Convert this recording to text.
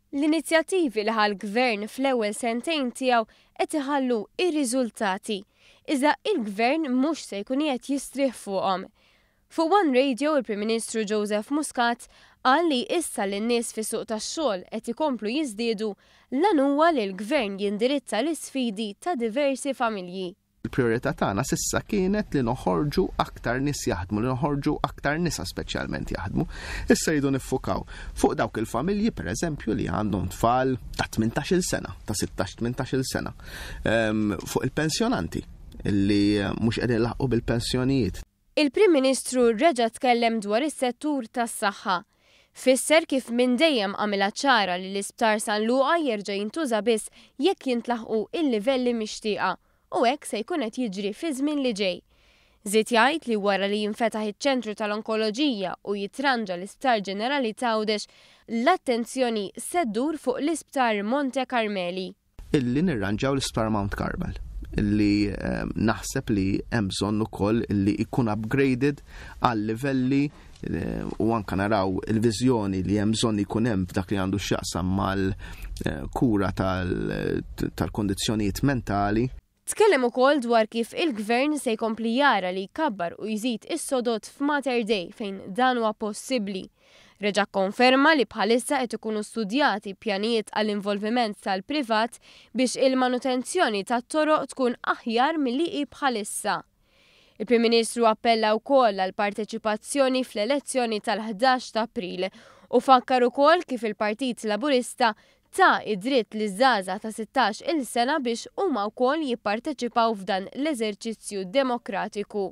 L-inizjattivi li ħa l-Gvern fl-ewwel sentejn tiegħu qed iħallu r-riżultati, iżda il-Gvern mhux se jkun qiegħed jistrieħ fuqhom. Fuq One Radio il-Prim Ministru Joseph Muscat qal li issa li n-nies fis-suq tax-xogħol qed ikomplu jiżdiedu, l-għan huwa li l-Gvern jindirizza l-isfidi ta' diversi familji. Il-prijorità tagħna s'issa kienet li noħorġu aktar nies jaħdmu, li noħorġu aktar nisa speċjalment jaħdmu. Issa rridu niffukaw fuq dawk il-familji, pereżempju, li għandhom tfal ta' 18-il sena, ta' 16-18-il sena, fuq il-pensjonanti li mhux qegħdin laħqu bil-pensjonijiet. Il-Prim Ministru reġa' tkellem dwar is-settur tas-saħħa. Fisser kif minn dejjem għamilha ċara li l-Isptar San Luqa jerġa' jintuża biss jekk jintlaħqu il-livelli mixtieqa u hekk se jkun qed jiġri fiż-żmien li ġej. Żied jgħid li wara li jinfetaħ iċ-ċentru tal-onkoloġija u jitranġa l-Isptar Ġenerali t'Għawdex, l-attenzjoni se ddur fuq l-Isptar Monte Carmeli. Illi nirranġaw l-Isptar Mount Carmel illi naħseb li hemm bżonn ukoll illi jkun upgraded għal livelli u anka naraw il-viżjoni li hemm bżonn jkun hemm f'dak li għandu x'jaqsam mal-kura tal-kondizzjonijiet mentali. Tkellem ukoll dwar kif il-Gvern se jkompli jara li jkabbar u jżid is-sodod f'Mater Dei fejn dan huwa possibbli. Reġa' kkonferma li bħalissa qed ikunu studjati pjanijiet għall-involviment tal-privat biex il-manutenzjoni tat-toroq tkun aħjar milli hi bħalissa. Il-Prim Ministru appella wkoll għall-parteċipazzjoni fl-elezzjoni tal-11 ta' April u fakkar ukoll kif il-Partit Laburista ta id-dritt liż-żgħażagħ ta' 16 il sena biex huma wkoll jipparteċipaw f'dan l-eżerċizzju demokratiku.